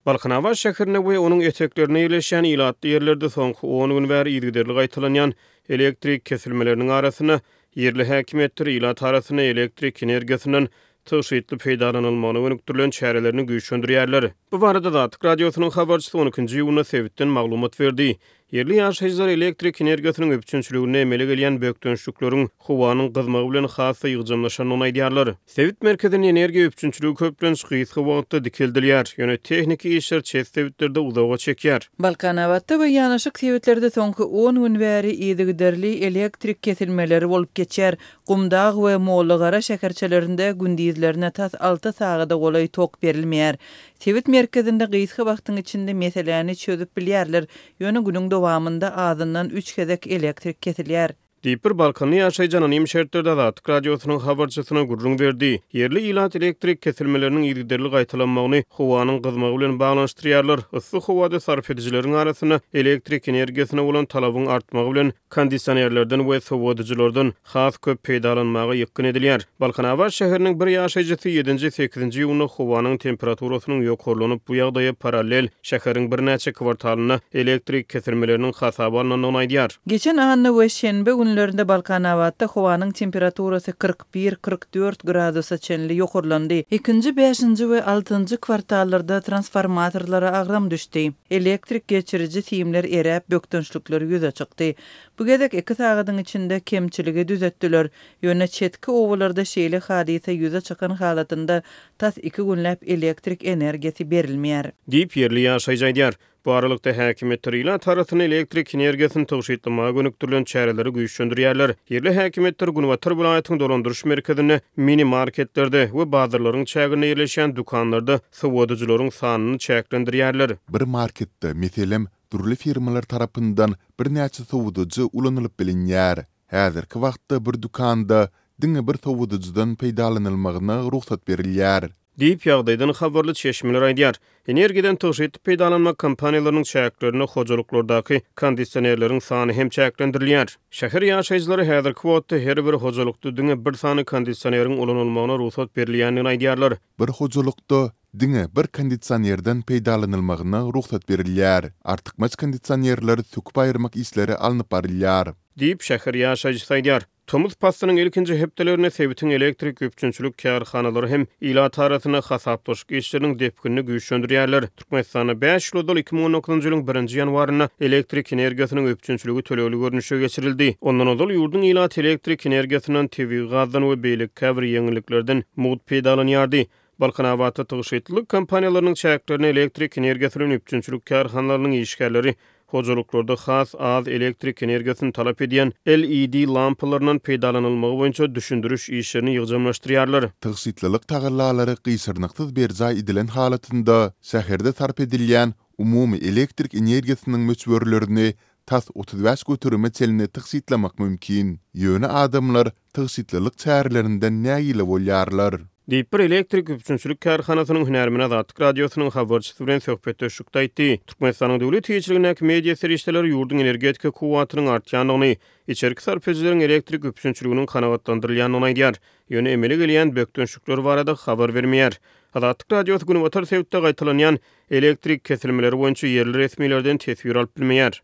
Balkanabat şäherinde we onuň eteklerinde ýerleşýän ilatly ýerlerde soňky on gün bäri yzygiderli gaýtalanýan elektrik kesilmeleriniň arasynda, ýerli häkimiýetler ilat arasynda elektrik energiýasyndan tygşytly peýdalanylmagyna gönükdirilen çärelerini güýçlendirýärler. Bu barada Azatlyk Radiosynyň habarçysy on ikinji iýunda sebitden maglumat berdi. Ýerli ýaşaýjylar elektrik energiýasynyň üpjünçiliginde emele gelýän bökdençlikleriň howanyň gyzmagy bilen has-da ýygjamlaşandygyny aýdýarlar. Sebit merkezinde energiýa üpjünçiligi köplenç gysga wagtda dikeldilýär, ýöne tehniki işler çet sebitlerde uzaga çekýär. Balkanabatda we ýanaşyk sebitlerde soňky on gün bäri yzygiderli elektrik kesilmeleri bolup geçýär. Gumdag we Mollagara şäherçelerinde gündizlerine tas alty sagada golaý tok berilmeýär. Sebit merkezinde gysga wagtyň içinde meseläni çözüp bilýärler, ýöne günüň dowamynda azyndan üç gezek elektrik kesilýär. Diýip, bir balkanly ýaşaýjy anonim şertlerde Azatlyk Radiosynyň habarçysyna gürrüň berdi. Ýerli ilat elektrik kesilmeleriniň yzygiderli gaýtalanmagyny howanyň gyzmagy bilen baglanyşdyrýarlar. Yssy howada sarp edijileriň arasynda elektrik energiýasyna bolan talabyň artmagy bilen kondisionerlerden we sowadyjylardan has köp peýdalanmaga ýykgyn edilýär. Balkanabat şäheriniň bir ýaşaýjysy ýedinji, sekizinji iýunda howanyň temperaturasynyň ýokarlanyp, bu ýagdaýa parallel şäheriň birnäçe kwartalynda elektrik kesilmeleriniň hasaba alnandygyny aýdýar. Geçen anna we şenbe günlerinde Balkanabatda howanyň temperaturasy 41, 44 gradusa çenli ýokarlandy. Ikinji, bäşinji we altynjy kwartallarda transformatorlara agram düşdi. Elektrik geçiriji simler eräp, bökdençlikler ýüze çykdy. Bu gezek iki sagadyň içinde kemçiligi düzetdiler. Ýöne çetki obalarda şeýle hadysa ýüze çykan halatynda tas iki günläp elektrik energiýasy berilmeýär. Diýip, ýerli ýaşaýjy aýdýar. Bu aralykda, häkimiýetler ilat arasynda elektrik energiýasyny tygşytlamaga gönükdirilen çäreleri güýçlendirýärler. Ýerli häkimiýetler günbatar welaýatyň dolandyryş merkezinde mini-marketlerde we bazarlaryň çäginde ýerleşýän dükanlarda sowadyjylaryň sanyny çäklendirýärler. Bir marketde, meselem, dürli firmalar tarapyndan birnäçe sowadyjy ulanylyp bilinýär. Häzirki wagtda bir dükanda diňe bir sowadyjydan peýdalanylmagyna rugsat berilýär. Diýip, ýagdaýdan habarly çeşmeler aýdýar. Energiýadan tygşytly peýdalanmak kompaniýalarynyň çäklerinde hojalyklardaky kondisionerleriň sany hem çäklendirilýär. Şäher ýaşaýjylary häzirki wagtda her bir hojalykda diňe bir sany kondisioneriň ulanylmagyna rugsat berilýändigini aýdýarlar. Bir hojalykda diňe bir kondisionerden peýdalanylmagyna rugsat berilýär. Artykmaç kondisionerleri söküp aýyrmak işleri alnyp barylýar. Diýip, şäher ýaşaýjysy aýdýar. Tomus paslynyň ilkinji hepdelerinde sebitiň elektrik üpjünçilik kärhanalary hem ilat arasynda hasaplaşyk işleriniň depginini güýçlendirýärler. Türkmenistanda bäş ýyl ozal, 2019-njy ýylyň birinji ýanwarynda elektrik energiýasynyň üpjünçiligi tölegli görnüşe geçirildi. Ondan ozal ýurduň ilaty elektrik energiýasyndan, tebigy gazdan we beýleki käbir ýeňilliklerden mugt peýdalanýardy. Balkanabatda tygşytlylyk kompaniýalarynyň çäklerinde elektrik energiýasy bilen üpjünçilik kärhanalarynyň işgärleri hojalyklarda has az elektrik energiýasyny talap edýän LED lampalaryndan peýdalanylmagy boýunça düşündiriş işlerini ýygjamlaşdyrýarlar. Tygşytlylyk tagallalary gyşarnyksyz berjaý edilen halatynda, şäherde sarp edilýän umumy elektrik energiýasynyň möçberlerini tas 35 göterime çenli tygşytlamak mümkin. Ýöne adamlar tygşytlylyk çärelerinden nägile bolýarlar. Diýip, bir elektrik üpjünçilik kärhanasynyň hünärmeni Azatlyk Radiosynyň habarçysy bilen söhbetdeşlikde aýtdy. Türkmenistanyň döwlet eýeçiligindäki media serişdeleri ýurduň energetika kuwwatynyň artýandygyny, içerki sarp edijileriň elektrik üpjünçiliginiň kanagatlandyrylýandygyny aýdýar, ýöne emele gelýän bökdençlikler barada habar bermeýär. Azatlyk Radiosy günbatar sebitde gaýtalanýan elektrik kesilmeleri boýunça ýerli resmilerden teswir alyp bilmeýär.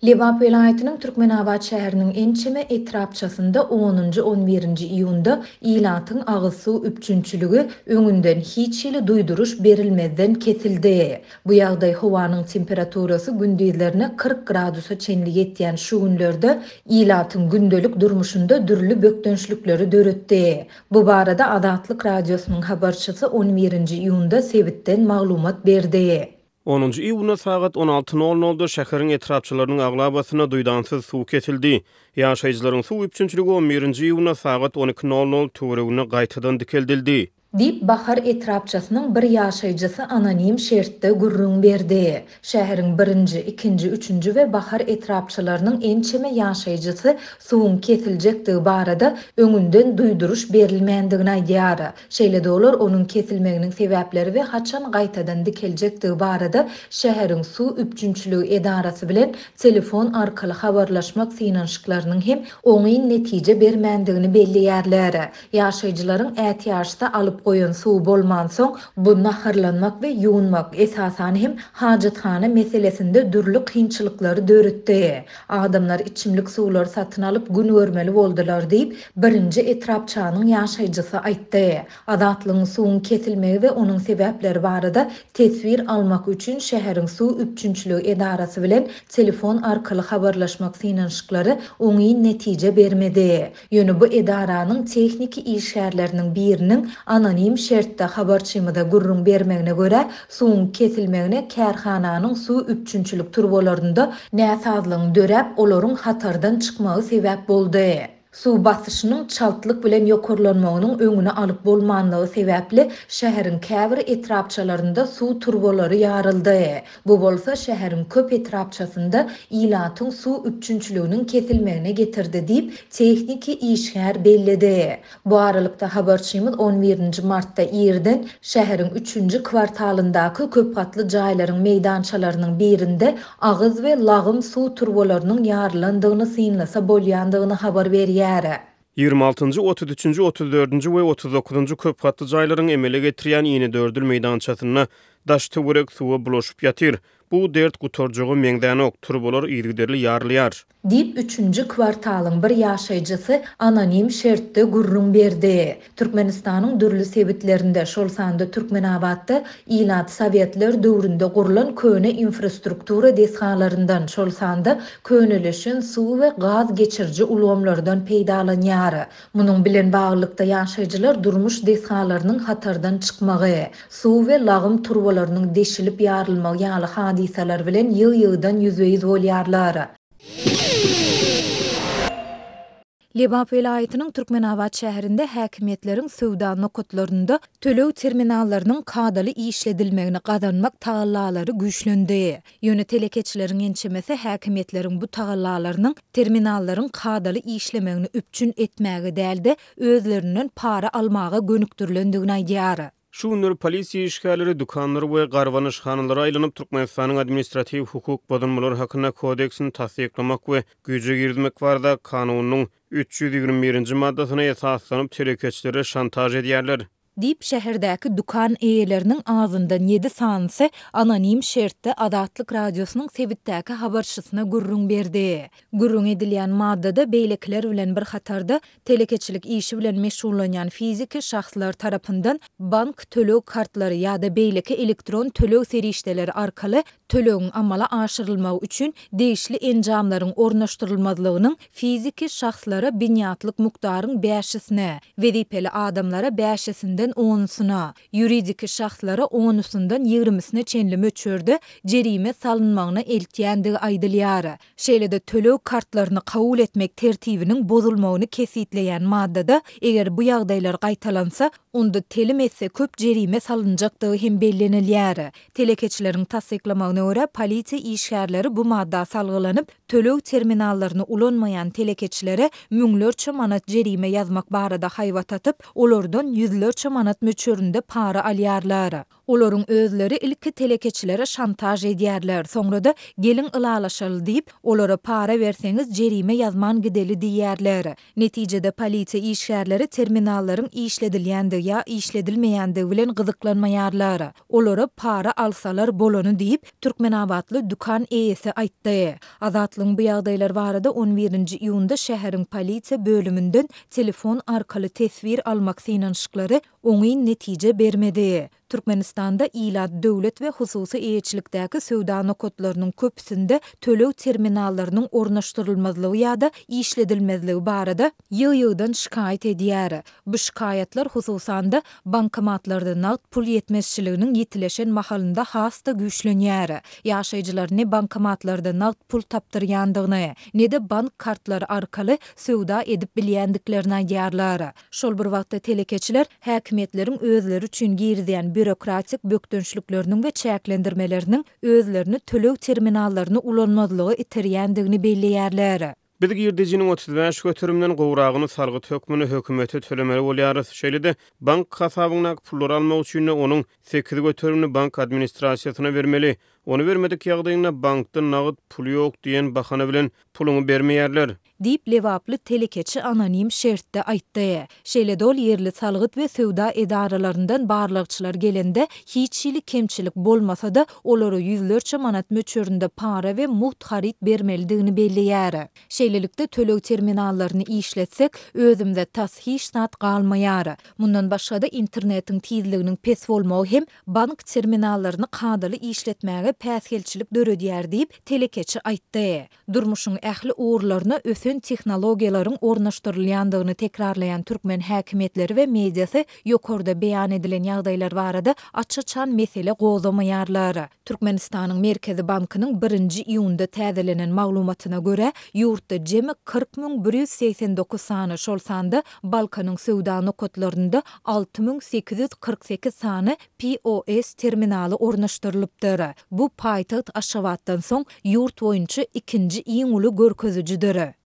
Lebap welaýatynyň Türkmenabat şäheriniň ençeme etrapçasynda onunjy, on birinji iýunda ilatyň agyz suw üpjünçiligi öňünden hiç hili duýduryş berilmezden kesildi. Bu ýagdaý howanyň temperaturasy gündizlerine 40 gradusa çenli ýetýän şu günlerde ilatyň gündelik durmuşynda dürli bökdençlikleri döretdi. Bu barada Azatlyk Radiosynyň habarçysy on birinji iýunda sebitden maglumat berdi. Onunjy iýunda sagat on alty nol nolda şäheriň etrapçalarynyň aglabasynda duýdansyz suw kesildi. Ýaşaýjylaryň suw üpjünçiligi on birinji iýunda sagat on iki nol nol töwereginde gaýtadan dikeldildi. Diýip, Bahar etrapçasynyň bir ýaşaýjysy anonim şertde gürrüň berdi. Şäheriň birinji, ikinji, üçünji we Bahar etrapçalarynyň ençeme ýaşaýjysy suwuň kesiljekdigi barada öňünden duýduryş berilmändigini aýdýar. Şeýle-de olar onuň kesilmeginiň sebäpleri we haçan gaýtadan dikeljekdigi barada şäheriň suw üpjünçiligi edarasy bilen telefon arkaly habarlaşmak synanyşyklarynyň hem oňyn netije bermändigini belleýärler. Ýaşaýjylaryň ätiýaçda alyp. alyp goýan suwy bolmansoň, bu naharlanmak we ýuwunmak, esasan hem, hajathana meselesinde dürli kynçylyklary döretdi. Adamlar içimlik suwlary satyn alyp gün görmeli boldular diýip, birinji etrapçanyň ýaşaýjysy aýtdy. Azatlygyň suwuň kesilmegi we onuň sebäpleri barada teswir almak üçin şäheriň suw üpjünçiligi edarasy bilen telefon arkaly habarlaşmak synanyşyklary oňyn netije bermedi. Ýöne bu edaranyň tehniki işgärleriniň biriniň anonim şertde habarçymyza gürrüň bermegine görä, suwuň kesilmegine kärhananyň suw üpjünçilik turbalarynda näsazlygyň döräp, olaryň hatardan çykmagy sebäp boldy. Suw basyşynyň çaltlyk bilen ýokarlanmagynyň öňüni alyp bolmanlygy sebäpli, şäheriň käbir etrapçalarynda suw turbalary ýaryldy. Bu bolsa şäheriň köp etrapçasynda ilatyň suw üpjünçiliginiň kesilmegine getirdi diýip, tehniki işgär belledi. Bu aralykda, habarçymyz on birinji martda irden şäheriň üçünji kwartalyndaky köpgatly jaýlaryň meýdançalarynyň birinde agyz we lagym suw turbalarynyň ýarylandygyny synlasa bolýandygyny habar berýär. Ýigrimi altynjy, otuz üçünji, otuz dördünji we otuz dokuzynjy köpgatly jaýlaryň emele getirýän inedördül meýdançasynda daş-töwerek suwa bulaşyp ýatyr. Bu dert gutarjaga meňzänok, turbalar yzygiderli ýarylýar. Diýip, üçünji kwartalyň bir ýaşaýjysy anonim şertde gürrüň berdi. Türkmenistanyň dürli sebitlerinde, şol sanda Türkmenabatda ilat sowetler döwründe gurlan köne infrastruktura desgalaryndan, şol sanda könelişen suw we gaz geçiriji ulgamlardan peýdalanýar. Munuň bilen baglylykda, ýaşaýjylar durmuş desgalarynyň hatardan çykmagy, suw we lagym turbalarynyň deşilip ýarylmagy ýaly hadysalar bilen ýygy-ýygydan ýüzbe-ýüz bolýarlar. Lebap welaýatynyň Türkmenabat şäherinde häkimiýetleriň söwda nokatlarynda töleg terminallarynyň kadaly işledilmegini gazanmak tagallalary güýçlendi. Ýöne telekeçileriň ençemesi häkimiýetleriň bu tagallalarynyň terminallaryň kadaly işlemegini üpjün etmäge däl-de, özlerinden para almaga gönükdirilendigini aýdýar. Şu günler polisiýa işgärleri dükanlara we garbanyşhanalara aýlanyp, Türkmenistanyň Administratiw hukuk bozulmalary hakynda kodeksini tassyklamak we güýje girizmek barada Kanunynyň 321-nji maddasyna esaslanyp, telekeçilere şantaž edýärler. Diýip, şäherdäki dükan eýeleriniň azyndan ýedi sanysy anonim şertde Azatlyk Radiosynyň sebitdäki habarçysyna gürrüň berdi. Gürrüň edilýän maddada beýlekiler bilen bir hatarda, telekeçilik işi bilen meşgullanýan fiziki şahslar tarapyndan bank töleg kartlary ýa-da beýleki elektron töleg serişdeleri arkaly tölegiň amala aşyrylmagy üçin degişli enjamlaryň ornaşdyrylmazlygynyň fiziki şahslara binýatlyk mukdaryň bäşisine, wezipeli adamlara bäşisinden onusyna, ýuridiki şahslara onusyndan ýigrimisine çenli möçberde jerime salynmagyna eltýändigi aýdylýar. Şeýle-de töleg kartlaryny kabul etmek tertibiniň bozulmagyny kesgitleýän maddada, eger bu ýagdaýlar gaýtalansa, onda telim esse köp jerime salynjakdygy hem bellenilýär. Telekeçileriň tassyklamagyna görä, polisiýa işgärleri bu madda salgylanyp, töleg terminallaryny ulanmaýan telekeçilere müňlerçe manat jerime ýazmak barada haýbat atyp, olardan ýüzlerçe manat möçberinde para alýarlar. Olaryň özleri ilki telekeçilere şantaž edýärler, soňra-da geliň ylalaşaly diýip, olara para berseňiz jerime ýazman gideli diýýärler. Netijede polisiýa işgärleri terminallaryň işledilýändigi ýa işledilmeýändigi bilen gyzyklanmaýarlar. Olara para alsalar bolany diýip, türkmenabatly dükan eýesi aýtdy. Azatlygyň bu ýagdaýlar barada on birinji iýunda şäheriň polisiýa bölüminden telefon arkaly teswir almak synanyşyklary oňyn netije bermedi. Türkmenistanda ilat döwlet we hususy eýeçilikdäki söwda nokatlarynyň köpüsinde töleg terminallarynyň ornaşdyrylmazlygy ýa-da işledilmezligi barada ýygy-ýygydan şikaýat edýär. Bu şikaýatlar, hususan-da, bankomatlarda nagt pul ýetmezçiliginiň ýitileşen mahalynda has-da güýçlenýär. Ýaşaýjylar ne bankomatlarda nagt pul tapdyrýandygyny, ne-de bank kartlary arkaly söwda edip bilýändiklerini aýdýarlar. Şol bir wagtda telekeçiler häkimiýetleriň özleri üçin girizýän býurokratik bökdençlikleriniň we çäklendirmeleriniň özlerini töleg terminallaryny ulanmazlyga iterýändigini belleýärler. Biz girdejiniň 35 göterimden gowragyny salgyt hökmünde hökümete tölemeli bolýarys. Şeýle-de, bank hasabyňdaky pullary almak üçin-de onuň sekiz göterimini bank administrasiýasyna bermeli. Ony bermedik ýagdaýyňda bankda nagt pul ýok diýen bahana bilen puluňy bermeýärler. Diýip, lebaply telekeçi anonim şertde aýtdy. Şeýle-de ol ýerli salgyt we söwda edaralaryndan barlagçylar gelende, hiç hili kemçilik bolmasa-da, olara ýüzlerçe manat möçberinde para we mugt haryt bermelidigini belleýär. Şeýlelikde, töleg terminallaryny işletsek, özümize tas hiç zat galmaýar. Mundan başga-da, internetiň tizliginiň pes bolmagy hem bank terminallaryny kadaly işletmäge päsgelçilik döredýär diýip, telekeçi aýtdy. Durmuşyň ähli ugurlaryna ösen tehnologiýalaryň ornaşdyrylýandygyny tekrarlaýan türkmen häkimiýetleri we mediasy ýokarda beýan edilen ýagdaýlar barada aç-açan mesele gozgamaýarlar. Türkmenistanyň Merkezi bankynyň birinji iýunda täzelenen maglumatyna görä, ýurtda jemi 40 189 sany, şol sanda Balkanyň söwda nokatlarynda 6848 sany POS terminaly ornaşdyrylypdyr. Bu paýtagt Aşgabatdan soň ýurt boýunça ikinji iň uly görkezijidir.